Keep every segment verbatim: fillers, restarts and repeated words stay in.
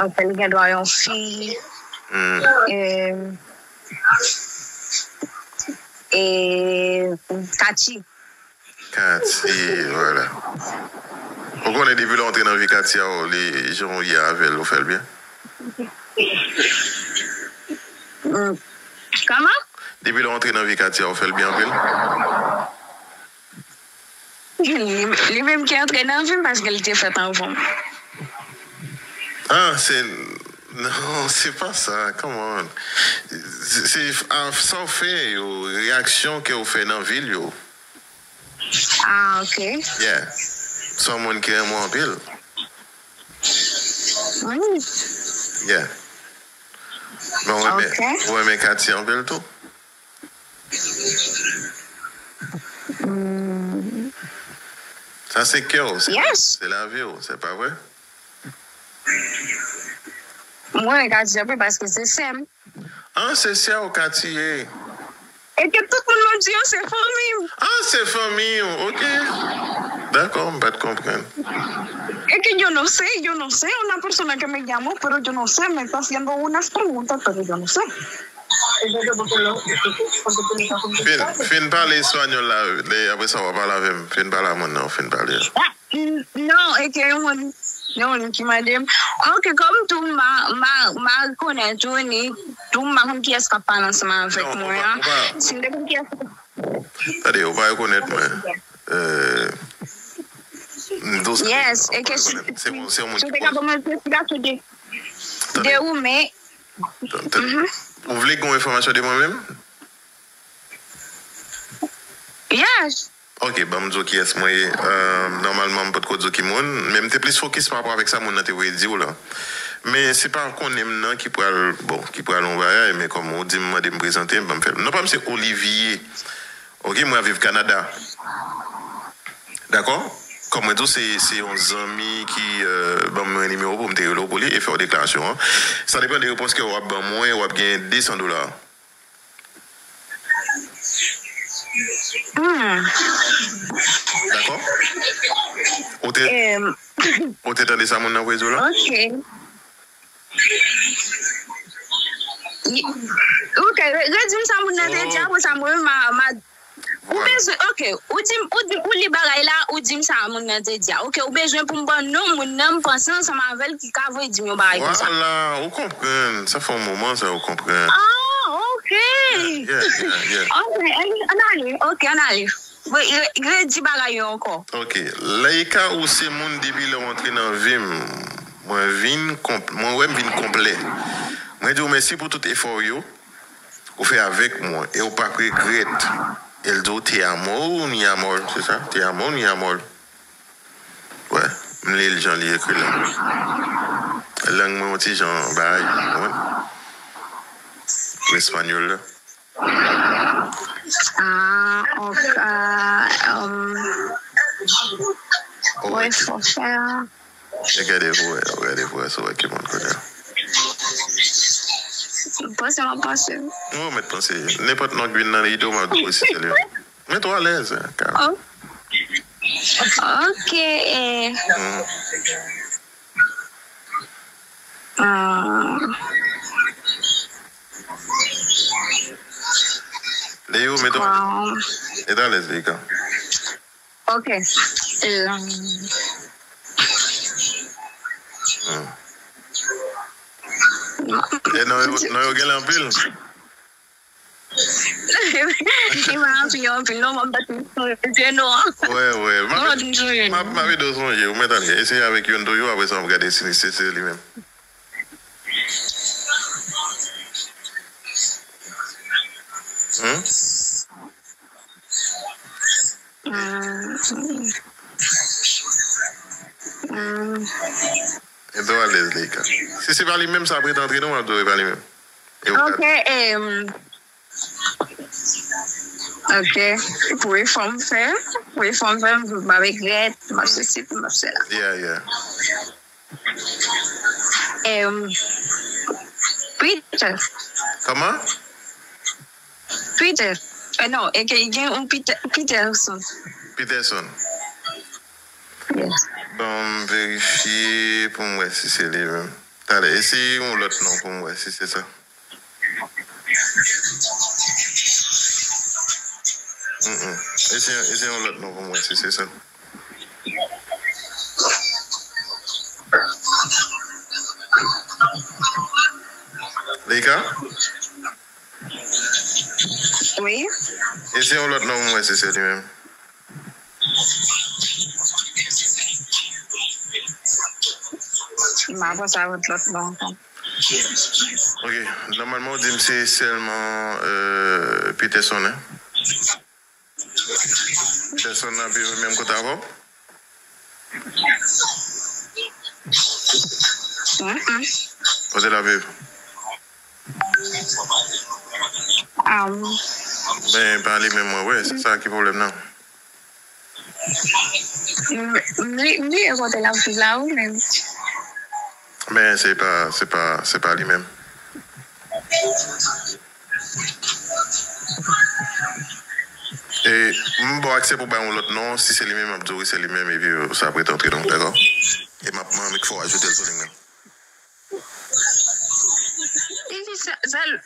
Anfen, li gen dwa yon fi. Hmm. E, e Katy. Katy, vwala. Ou konnen depi lè w antre nan vi Katy a, ou, li, jan w ye avè l, ou fè l byen? Hmm. Kòman? Depi lè w antre nan vi Katy a, ou fè l byen anpil? Li, li menm ki antre nan vi m paske li te fèt anvan m. Ah, se, non, se pa sa, come on. Se, se, ah, sa w fè yo, reyaksyon ke w fè nan vi l yo. Ah, ok. Yeah. Se yon moun ki renmen w anpil. Wi. Yeah. Men w renmen, ok, ou renmen Katy anpil tou? Hmm. Sa se kè w, se, yes, se lavi w, se pa vre? Mwen renmen Katy anpil paske se sè m. Ah, se sè w Katy ye. E ke tout moun m ap di yo se fanmi m. Ah, se fanmi w, ok. Dakò, m pa t konprann. Es que yo no sé, yo no sé, una persona que me llamó, pero yo no sé, me está haciendo unas preguntas, pero yo no sé. Fin, fin pale espanyòl la, le, apre sa w a pale avè m. Fin pale a moun nan, fin pale a. Ah, n-, non, es que yon moun, yon moun ki mande m. Ok, kòm tou m a, m a, m a rekonèt ou, ni tou m a konn kiyès k ap pale ansanm avèk mwen an. Si m te konn kiyès. Tande, ou pa rekonèt mwen. Euh, m dous. Yes, e ke si, si, si w te ka ban mwen yon esplikasyon de, de ou, men. Tande. Ou vle gen yon enfòmasyon de mwen menm? Yes. Ok, ban m di w kiyès mwen ye. Euh, nòmalman, m potko di w ki moun, men m te plis fokis pa rapò avèk sa moun nan te voye di w lan. Men se pa konnen m nan ki pral, bon, ki pral yon bagay, men kòm ou di m mande m prezante m, ban m fè l. Non pa m se Olivier. Ok, mwen ap viv Kanada. Dakò? Kòm mwen di w, se, se yon zanmi ki, euh, ban mwen nimewo pou m te rele w pou li e fè w deklarasyon an. Sa depann de repons ke w ap ban mwen, w ap gen de san dola. Hmm. Dakò? Ou te, em, ou te tande sa moun nan voye di w lan? Ok. Y-, ok, re-, redi m sa moun nan te di, oh, apre sa mwen, m a, m a, ou, vwala, bezwen, ok, ou di m, ou di m, ou li bagay la, ou di m sa moun nan te di a. Ok, ou bezwen pou m ban non moun nan, m panse ansanm avè l ki ka voye di m yon bagay konsa. Vwala, ou konprann. Sa fè yon moman sa, ou konprann. Ah, ok. Yeah, yeah, yeah, yeah. Ok, ann, ann ale. Ok, ann ale. Re-, re-, redi bagay yo ankò. Ok, Laïka, ou se moun depi lè w antre nan vi m, mwen vin konp-, mwen wè m vin konplè. Mwen di w mèsi pou tout efò w yo ou fè avèk mwen e ou p ap regrèt. El di w te amo ni amor, se sa? Te amo ni amor. Wè, m li l jan li ekri la. Lang mwen yon ti jan bay, ou konprann? Pou espanyòl la. Ah, ok, ah, um, oh, wè, fò fè a. E gade pou wè, gade pou wè, si w wè ki moun kounye a. Panse m ap panse. Ou mèt panse. Nenpòt non k vin nan lide w, m ap di w si se li menm. Mete w alèz, hein, Carla. Oh. Ok, eh. Hmm. Ah. Leo, mete w alèz. Wow. Mete w alèz, Laïka. Ok. Eh, hmm. E non, yo, non, yo gen anpil. Li pa anpil, anpil, non, m ap bat m sou je nou an. Wè, wè. M ap, m ap, m ap ede w sonje. Ou mèt ale. Eseye avèk youn tou yo, apre sa, m ap gade si se, se li menm. Hmm? Hmm. Hmm. Mete w alèz, Laïka. Si se pa li menm, sa ap ret antre nou, m ap di w e pa li menm. E ou ka, ok, em, ok. Pou efò m fè, pou efò m fè, m pa regrèt, m ap sesi, m ap sela. Yeah, yeah. Em, Peter. Kòman? Peter. Eh, non, e ke gen yon Peter, Peterson. Peterson. Yes. Bon, m verifye pou m wè si se li menm. Talè, eseye yon lòt non pou m wè si se sa. Mm, mm. Eseye, eseye yon lòt non pou m wè si se sa. Leika? Wi. Eseye yon lòt non pou m wè si se li menm. M a panse avèk lòt non ankò. Ok, nòmalman ou di m se sèlman euh, Peterson, hein? Peterson ap viv menm kote avè w? Mm-mm. Kote l ap viv? Um, men pa li menm mwen wè, se sa ki pwoblèm nan. M- m- li- m bliye kote l ap viv la wi, men Men se pa, se pa, se pa li menm. E m ba w aksè pou bay yon lòt non, si se li menm, m ap di w wi se li menm, epi sa ap ret antre nou, dakò? E m ap mande k fè w ajoute l sou liy nan. Li di sa, sa l-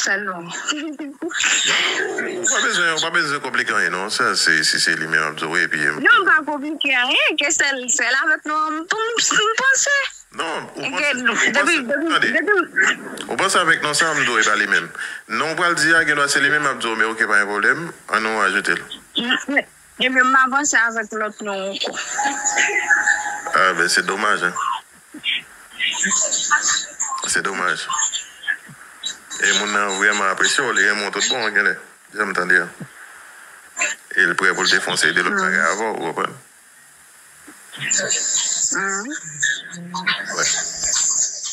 Sa l non. Ou pa bezwen, ou pa bezwen konplike anyen non. Sa se si se li menm ap di w wi epi. Non, pa konplike anyen, ke sèl sèl avèk non m pou m m panse. Non, ou panse, ou panse, tande. Ou panse avèk non sa m di w e pa li menm. Non ou pral di a, gen dwa se li menm ap di w, men ok, pa gen pwoblèm, an nou ajoute l. Ebyen m avanse avèk lòt non ankò. Ah ben se domaj, hein. Se domaj. E moun nan vrèman apresye w, li renmen w tout bon, genlè. Jan m tande a. E l prè pou l defonse de lòt bagay avè w, ou konprann? Wè.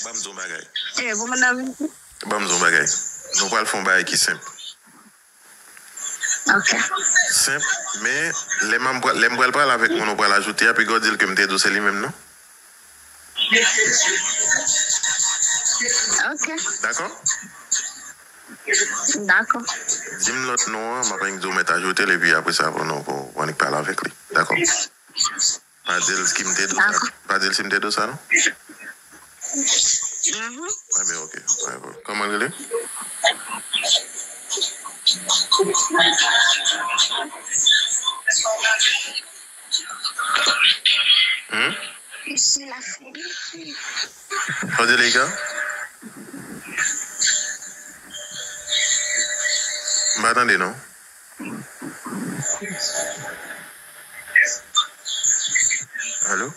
Ban m di w yon bagay. Ban m di w yon bagay. Nou pral fè yon bagay ki senp. Ok. Senp, men lè m ap pral, lè m pral pale avèk moun ou pral ajoute a, piga w di l ke m te di w se li menm non. Ok. Dakò? Dakò. Di m lòt non an, m ap annik di w mèt ajoute l, epi apre sa, pou nou, pou, pou annik pale avèk li. Dakò? Pa di l ki m te di w sa. Dakò. Pa di l si m te di w sa, non? Mhm. Ebyen, ok. Kòman l rele? Hmm? Anjelika? M pa tande, non. Alo?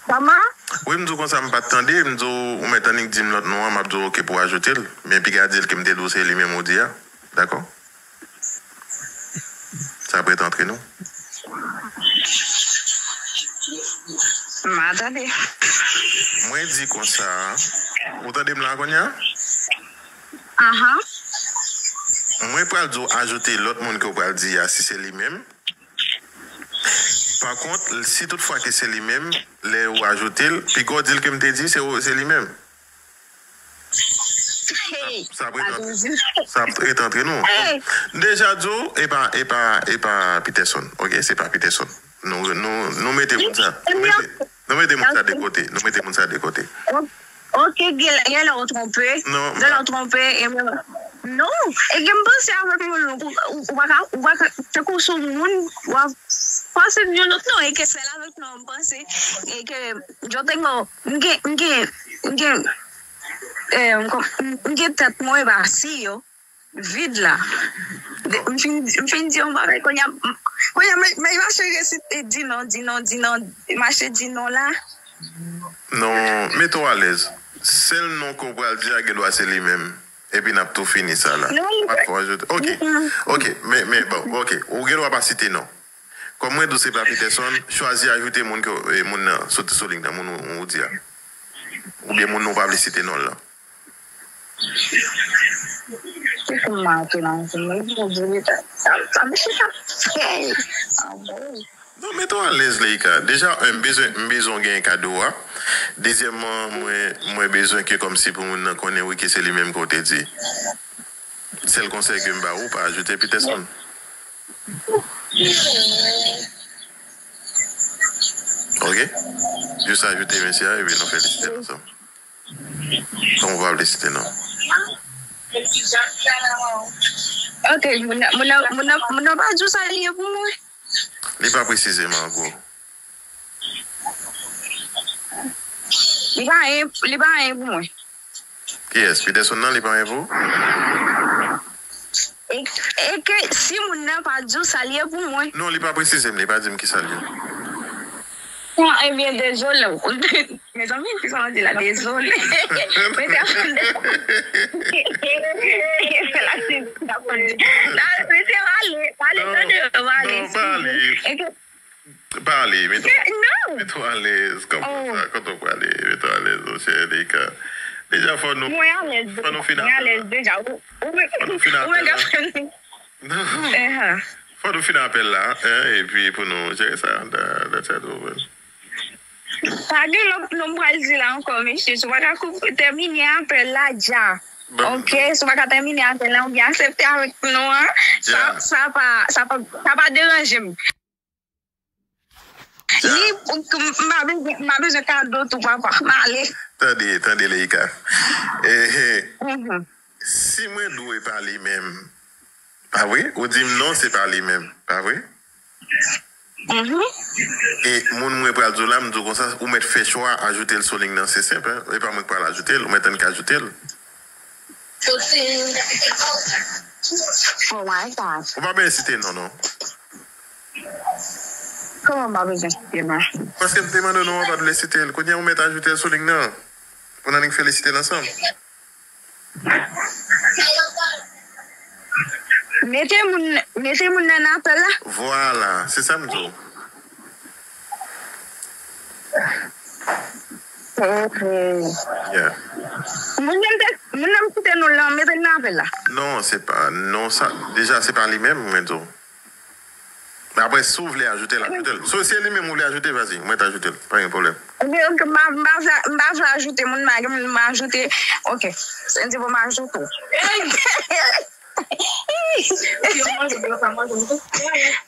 Kòman? Wi, m di w konsa, m pa t tande. M di w, ou mèt annik di m lòt non an, m ap di w ok pou w ajoute l. Men piga di l ke m te di w se li menm ou di a. Dakò? Sa ap ret antre nou. M pa tande. Mwen di konsa, ou tande m la kounye a? Ahan. Mwen pral di w ajoute lòt moun ke w pral di a, si se li menm. Pa kont, si tout fwa ke se li menm, lè ou ajoute l, piga w di l ke m te di se, se li menm. Sa ap ret antre, sa ap ret antre nou. M deja di w, e pa, e pa, e pa Peterson, ok? Se pa Peterson. Nou, nou, nou mete moun sa, nou mete, nou mete moun sa de kote, nou mete moun sa de kote. Ok, gen, gen lè w twonpe. Non, gen lè w twonpe, e mwen, non, e gen m panse avèk moun, ou, ou, ou pa ka, ou pa ka, tankou se yon moun, w ap panse yon lòt non, e ke sèl avèk non, m panse, e ke, yo te gen, m gen, m gen, m gen, eh, m kon- m gen tèt mwen, e pa si yo. Vid la. De- M fin, m fin di yon bagay, kounye a, m- kounye a, mwen, mwen mache resite, di non, di non, di non, mache di non la. Non, mete w alèz. Sèl non ke w pral di a, gen dwa se li menm. Epi n ap tou fini sa la. Non, li- W ap fè w ajoute. Ok, ok, men, men, bon, ok. Ou gen dwa pa site non. Kòm mwen di w se pa Peterson, chwazi ajoute moun ke, eh, moun nan, sou, sou liy nan, moun ou, ou di a. Oubyen moun nou pa vle site non l lan. Kisa m manke nan vi m? Bondye, sa, sa, sa, mesye, sa fè. Ah, bon. Non, mete w alèz, Leika. Deja, en, m bezwen, m bezwen w genyen kado a. Dezyèmman, mwen, mwen bezwen ke kòmsi pou moun nan konnen, wi, ke se li menm ke w te di. Sèl konsèy ke m ba ou, pa ajoute Peterson. Ok? Jis ajoute mesye a, epi nou felisite l ansanm. San ou pa vle site non. Ok, moun nan, moun nan, moun nan, moun nan pa di w sa li ye pou mwen. Li pa presize m an gwo. Li pa anyen, li pa anyen pou mwen. Kiyès? Peterson nan, li pa anyen pou ou? E, e ke si moun nan pa di w sa li ye pou mwen. Non, li pa presize m, li pa di m ki sa l ye. Bon, ebyen, dezole. Mezanmi, ki sa w di la? Dezole. Mete a fè la, mete pale, pale, tande, pale. Non, pale. Pale, mete w alèz. Kòman sa? Kote w prale? Mete w alèz, monchè, Leïka. Deja, fò nou, fò nou fin apèl la. Fò nou fin apèl la. Non. Fò nou fin apèl la, hein, epi pou nou jere sa. That's it, over. Pa gen lòt non m pral di la ankò, mesye. Si w pa ka koupe, tèmine apèl la dja. Ok, si w pa ka tèmine apèl la, oubyen aksepte avèk nou an, sa, sa pa, sa pa, sa pa deranje m. Li, m pa bezwen, m pa bezwen kado tou, papa. M ale. Tande, tande, Leïka. Eh, eh. Si mwen dwe pale menm, pa vre? Ou di m non, se pa li menm, pa vre? E moun mwen pral di w la, m di w konsa, ou mèt fè chwa ajoute l sou liy nan, se senp, hein? E pa mwen k pral ajoute l, ou mèt annik ajoute l. Oh my God. Ou pa bezwen site non, non. Kòman m pa bezwen site non? Paske m te mande w non, ou pa t vle site l. Kounye a, ou mèt ajoute l sou liy nan. Pou n annik felisite l ansanm. Mete moun, mete moun nan nan apèl la. Vwala, se sa m di w. Ok. Yeah. Moun nan te, moun nan m site non l lan, mete l nan apèl la. Non, se pa, non, sa, deja, se pa li menm, mwen di w. Men apre, si w vle ajoute l, ajoute l. So, si se li menm ou vle ajoute, vas-y, mwen t ajoute l. Pa gen pwoblèm. Ok, ok, m pa, m pa vle, m pa vle ajoute moun, m pa gen moun m ajoute. Ok, se di pou m ajoute w.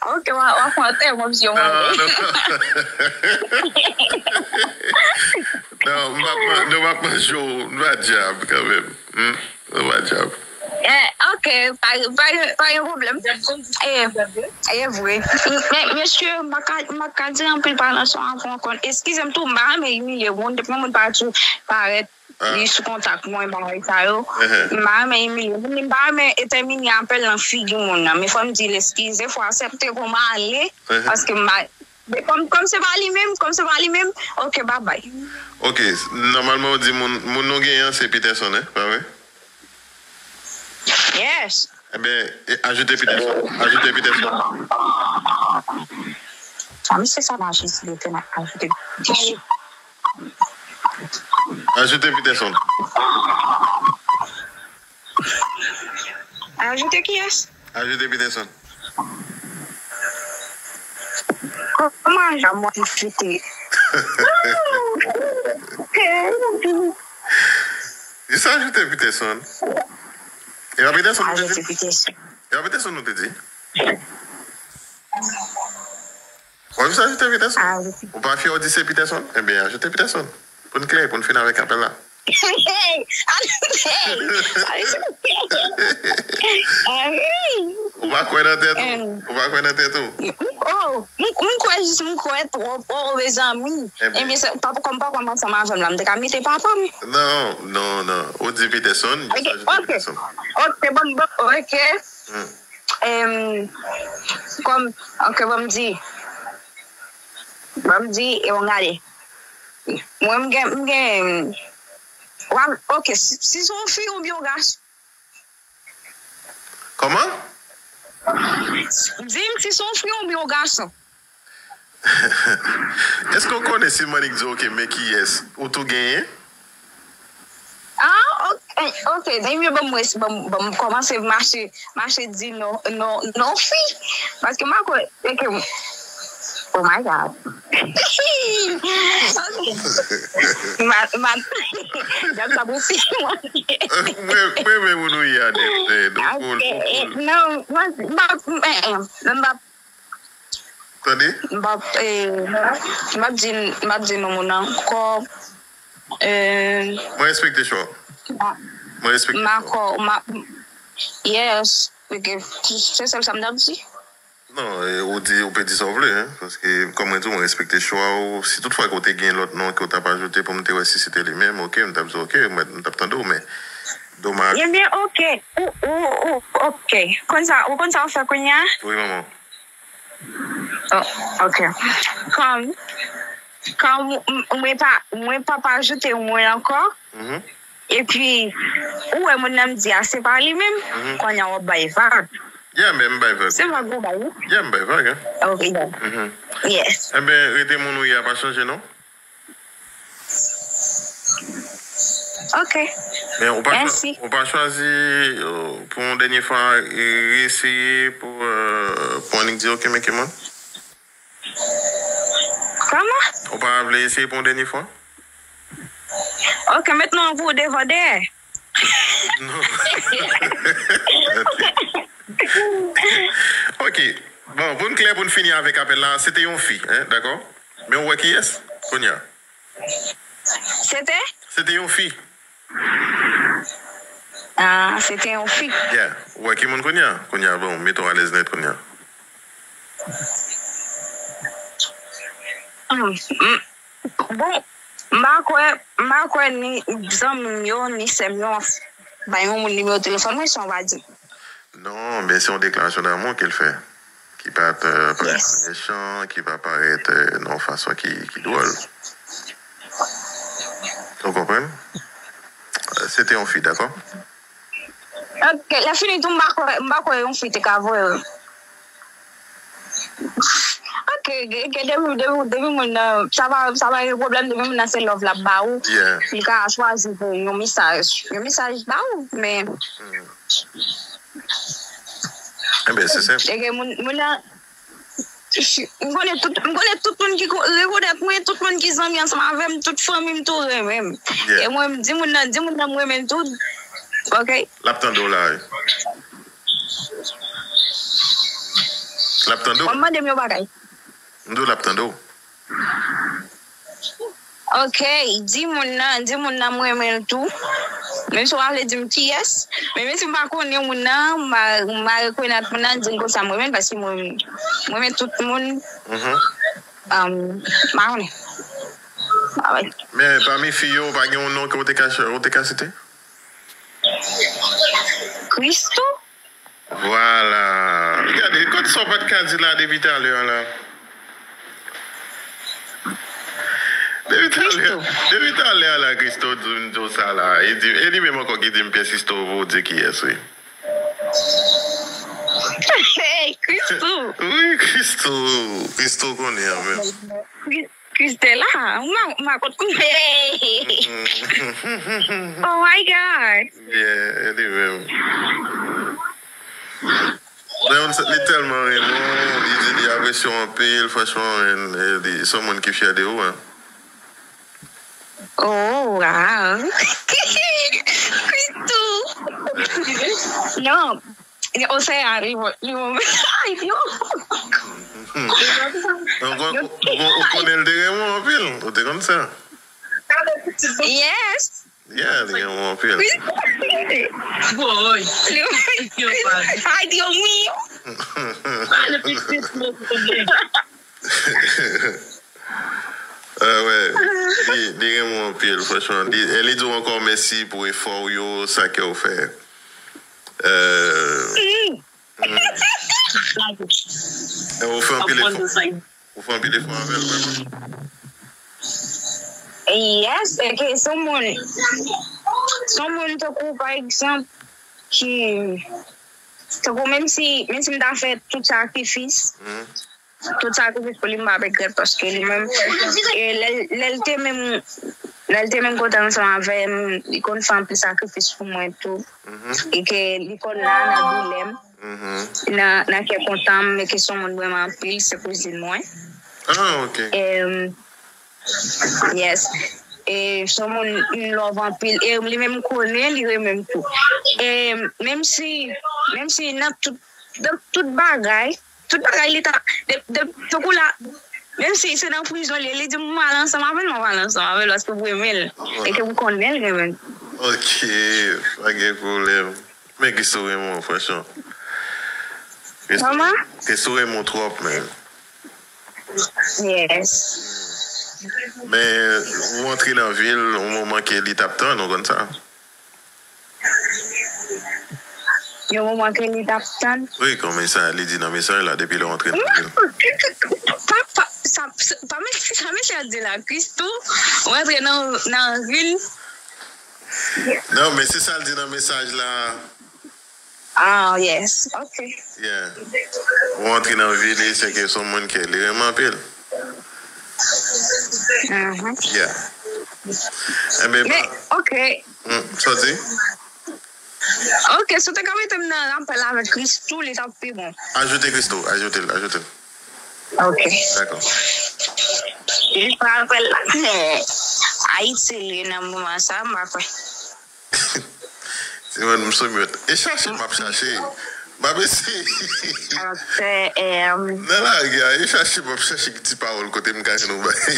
Ok, w a, w a fè yon tè, mon pye, w a. Non, non, non, m ap, non, m ap manje w, m pa dyab, kanmenm. Hmm? Ou pa djab. Eh, ok, pa, pa, pa gen pwoblèm. E, e vre. Men, mesye, m pa ka, m pa ka di anpil pale nan son avè w ankò. Eskize m tou, m pa renmen imilye moun. Depi yon moun pa tou parèt, li sou kontak mwen, bagay sa yo. M pa renmen imilye moun. M pa renmen etèmine apèl nan figi moun nan. Men fò m di l eskize, fò aksepte pou m ale. Paske m pa, kòm, kòm se pa li menm, kòm se pa li menm, ok, babay. Ok, nòmalman ou di moun, moun nou genyen an se Peterson, hein, pa vre? Yes. Ebyen, e, ajoute Peterson. Ajoute Peterson. Sa, misye sa mache si li te nan ajoute Peterson. Ajoute Peterson. Ajoute kiyès? Ajoute Peterson. Kòman jan mwen ajoute? Jis ajoute Peterson. E pa Peterson nou te di? Ajoute Peterson. E pa Peterson nou te di? W ap jis ajoute Peterson. Ou pa fyè w di se Peterson? Ebyen, ajoute Peterson. Pou n klè, pou n fin avèk apèl la. Ou pa kwè nan tèt ou? Ou pa kwè nan tèt ou? Oh, m, m kwè jis, m kwè twòp. Oh, mezanmi. Ebyen, se, papa, kòm papa m ansanm avè m la, m te ka mete papa m. Non, non, non. Ou di Peterson, jis ajoute Peterson. Ok, bon, bon, ok. Em, kòm, ok, ban m di, ban m di, e w gade. Mwen, m gen, m gen, wa, ok, si, si se yon fi oubyen yon gason. Kòman? Di m si se yon fi oubyen yon gason. Èske w konnen si m annik di w, ok, men kiyès ou tou genyen? Ah, ok, ok. Ebyen, ban m, ban m, ban m kòmanse mache, mache di non, non, non fi. Paske m pa kwè, ok. Oh my God. Ok. Ma, ma, djab sa pou si mwen. Mwen, mwen, mwen, moun ou ye a, nèg, nèg, nou cool, nou cool. Non, mwen, mwen, mwen, mwen, mwen, Tande? M p ap, eh, m p ap di, m p ap di non moun nan ankò. Eh, Mwen respekte chwa w. Mwen respekte chwa w. M akò, m a, yes, ok, se sèl sa m t ap di. Non, eh, ou di, ou pe di sa w vle, hein, paske, kòm mwen di w, mwen respekte chwa w. Si toutfwa ke w te gen lòt non ke w t ap ajoute pou m te wè si se te li menm, ok, m t ap di w, ok, mwen, m t ap tande w, men domaj. Ebyen, ok. Ou, ou, ou, ok. Konn sa, ou konn sa w fè kounye a? Wi, manman. Oh, ok. Kòm, kòm m- mwen pa, mwen pa pa ajoute mwen ankò. Mhm. Epi, ou wè moun nan m di a, se pa li menm, mhm, kounye a w ap bay vag. Yeah, men m bay vag. Se vag ou bay, wi. Yeah, m bay vag, hein. Ok, yeah. Mhm. Yes. Enben, rete moun ou ye a pa chanje, non? Ok. Men ou pa chwa- Mèsi. Ou pa chwazi, euh, pou yon dènye fwa, e, reeseye pou, euh, pou annik di, ok, men ke mwen? Kòman? Ou pa vle eseye pou yon dènye fwa? Ok, mentnan pou w devan dèyè. Non. Ok. Bon, pou n klè, pou n fini avèk apèl la, se te yon fi, hein, dakò? Men ou wè kiyès? Kounye a. Se te? Se te yon fi. Ah, se te yon fi. Yeah. Ou wè ki moun kounye a? Kounye a, bon, mete w alèz nèt kounye a. Hmm, hmm. Bon, m pa kwè, m pa kwè ni zanmi m yo, ni sè m yo bay yon moun nimewo telefòn mwen san w pa di m. Non, men se yon deklarasyon damou ke l fè, ki pa t, euh, parèt, yes, mechan, ki pa parèt, euh, nan yon fason ki, ki dwòl. Ou konprann? Euh, se te yon fi, dakò? Ok, lè fini tou, m pa kwè, m pa kwè yon fi te ka voye. Ok, ok, depi, depi, depi moun nan, sa pa, sa pa gen pwoblèm, depi moun nan se love l ap ba ou, yeah, li ka chwazi voye yon mesaj, yon mesaj ba ou, men, hmm, enben, se senp. Eke moun, moun nan, m konnen tout, m konnen tout moun ki ko- rekonèt mwen, tout moun ki zanmi ansanm avè m, tout fanmi m tou renmen m. Yeah. E mwen, m di moun nan, di moun nan m renmen l tou. Ok? L ap tande w la, wi. L ap tande w. W ap mande m yon bagay. M di w l ap tande w. Ok, di moun nan, di moun nan m renmen l tou. Menm si w pa vle di m kiyès, men menm si m pa konnen moun nan, m pa, m pa rekonèt moun nan, di l konsa m renmen l, paske mwen, m renmen tout moun. Mhm. Um, m pa konnen. Ah, wi. Men pami fi yo, pa gen yon non ke w te ka, w te ka site? Christoo? Vwala. Gade, kote sa w pa t ka di la depi talè a la? Depi talè, Christoo. Depi talè a la, Christoo di m di w sa la. E di, e li menm ankò ki di m pyès istwa pou w di kiyès, wi. Hey, Christoo. Wi, Christoo. Christoo konnen an menm. Christella, m pa, m pa konn. Hey! Oh my God! Yeah, li menm. Leon, li tèlman renmen w, li di li apresye w anpil, franchman, and, eh, li se yon moun ki fyè de ou, hein. Oh, wow! Christoo! Non, o se a, li bon, li bon. Ay, yo! Ou kon- ou kon- ou konnen l te renmen w anpil, ou te konn sa? Yes! Yeah, li renmen w anpil. Boy. Ay, Dios mío. Ah, wè. Li, li renmen w anpil, franchman. Li, e li di w ankò mèsi pou efò w yo, sa ke w fè. Euh, mm. E ou fè anpil efò. Ou fè anpil efò avè l, vrèman. Yes, ok, se yon moun, se yon moun tankou, pa egzanp, ki, tankou, menm si, menm si m ta fè tout sakrifis, mhm, tout sakrifis pou li, m pa regrèt, paske li menm, e lè, lè l te menm, lè l te menm kontan ansanm avè m, li konn fè anpil sakrifis pou mwen tou. Mhm. E ke li konn la nan doulè m, mhm, nan, nan kè kontan m, e ke se yon moun m renmen anpil, se kouzin mwen. Ah, ok. Em, yes. E se yon moun m love anpil. E li menm konnen, li renmen m tou. E menm si, menm si nan tout, nan tout bagay, tout bagay li ta, de, de, tankou la, menm si se nan prizon li ye, li di m, "M pral ansanm avè l, m pral ansanm avè l, paske w renmen l, e ke w konnen l renmen l." Ok, pa gen pwoblèm. Men Christo renmen w, franchman. Christo, Christo renmen w twòp, men. Yes. Men, ou antre nan vi l, yon moman ke li t ap tann, ou konn sa? Yon moman ke li t ap tann? Wi, kòm mesaj, li di nan mesaj la, depi lè w antre nan vi l. Pa, pa, sa, sa, pa mesaj, sa mesaj di la, Christo, ou antre nan, nan vi l. Non, men se sa l di nan mesaj la. Ah, yes. Ok. Yeah. Ou antre nan vi li, se ke se yon moun ke li renmen anpil. Mhm. Yeah. Enben, men, ok. Hmm, sa w di? Ok, si w te ka mete m nan rapèl avèk Christo, li t ap pi bon. Ajoute Christo, ajoute l, ajoute l. Ok. Dakò. Li pa rapèl Ayiti, li nan moman sa, m pa kwè. Se mwen, m sou mute. E chache, m ap chache. M ap eseye. Nan lari a, e chache, m ap chache ti pawòl kote m ka jwenn yon bagay.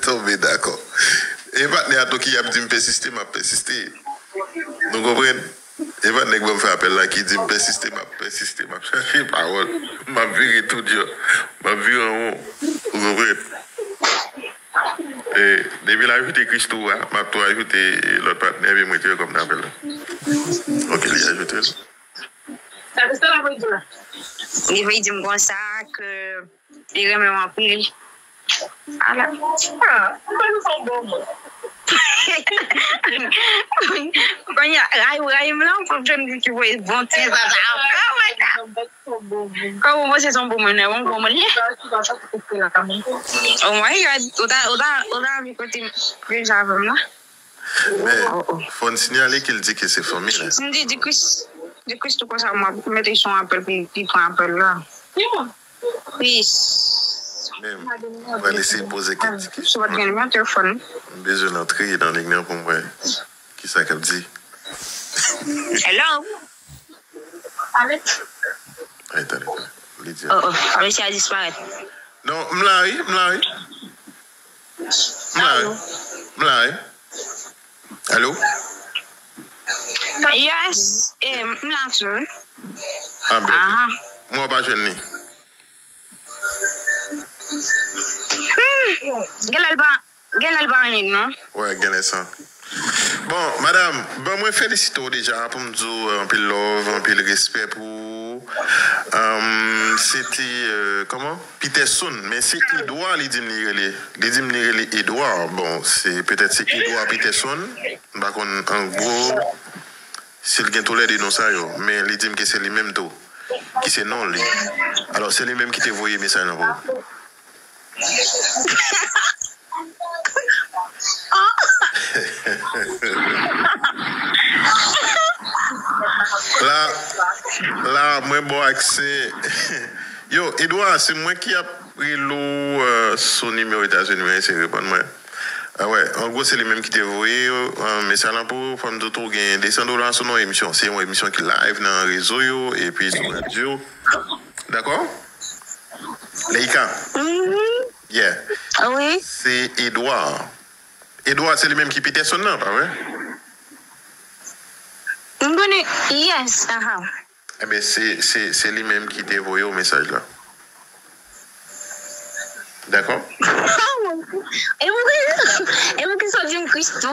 Tonbe dakò. E patnè a tou ki ap di m pèsiste, m ap pèsiste. Nou konprann? E pa nèg ban m fè apèl la ki di m pèsiste, m ap pèsiste, m ap chache pawòl, m ap vire toudjan, m ap vire anwon. Ou konprann? E, depi l ajoute Christo a, m ap tou ajoute lòt patnè, epi m retire kòb nan apèl la. Ok, li ajoute l. Li vle di m konsa ke Li renmen w anpil. Ala. Ah, mwen se yon bon moun. Kounye a, rayi w rayi m lan, pou jwenn moun ki voye bon ti sa sa ankò, mwen ta. Kòman w panse se yon bon moun, yon bon moun li ye? Oh my God, ou ta, ou ta, ou ta anvi kote m deja avè m la? Men, fò n sinyale ke l di ke se fanmi l. Si m di, di Chris, di Chris tou konsa, m ap mete sou apèl, pou li pran apèl la. Peace. Men, mwen eseye poze kèk ti kesyon. Si w pa t gen nimewo telefòn. M bezwen l antre nan liy nan pou m wè kisa k ap di. Hello? Ay, tande, tande. Li di. Oh, oh, a mesye a disparèt. Non, m la, wi, m la, wi. M la, wi. M la, wi. Alo? Yes, eh, m la tou. Ah, ben, mwen pa jwenn li. Hmm, genlè l pa, genlè l pa renmen non. Wè, genlè sa. Bon, madam, bon, mwen felisite w deja pou m di w, euh, anpil love, anpil respè pou ou. Euh, se te, euh, kòman? Peterson, men se Edouard li di m li rele. Li di m li rele Edouard. Bon, se, petèt se Edouard Peterson. M pa konn an gwo si l gen toulède non sa yo, men li di m ke se li menm tou ki se non li. Alò, se li menm ki te voye mesaj lan pou ou. La, la, mwen ba w aksè. Yo, Edouard, se mwen ki ap rele w, euh, sou nimewo Etazini, men se reponn mwen. Ah wè, an gwo, se li menm ki te voye, euh, mesaj lan pou ou. Fò m di w tou, gen de san dola sou non emisyon. Se yon emisyon ki live nan rezo yo, epi sou radyo. Dakò? Leika. Mhm. Yeah. Wi. Se Edouard. Edouard, se li menm ki Peterson nan, pa vre? M konnen, yes, aha. Enben, se, se, se li menm ki te voye w mesaj la. Dakò? E pou ki, e pou ki sa w di m Christo?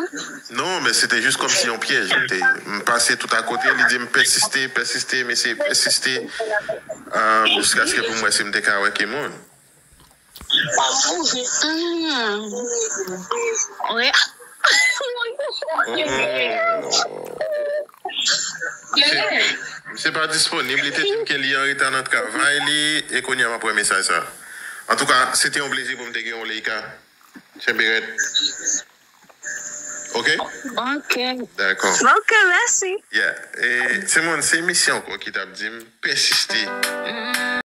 Non, men se te jis kòmsi yon pyèj. Te, m pase tout akote, li di m pèsiste, pèsiste, mesye, pèsiste. Ah, jiskaske pou m wè si m te ka wè ki moun. Mm. Wi. Oh. Misye, misye pa disponib, li te di m ke li an reta nan travay li, e kounye a m ap wè mesaj sa. Antouka, se te yon plezi pou m te gen w, Leika. Tchenbe rèd. Ok? Ok. Dakò. Ok, mèsi. Yeah. E, timoun, se misye ankò ki t ap di m, pèsiste. Mm.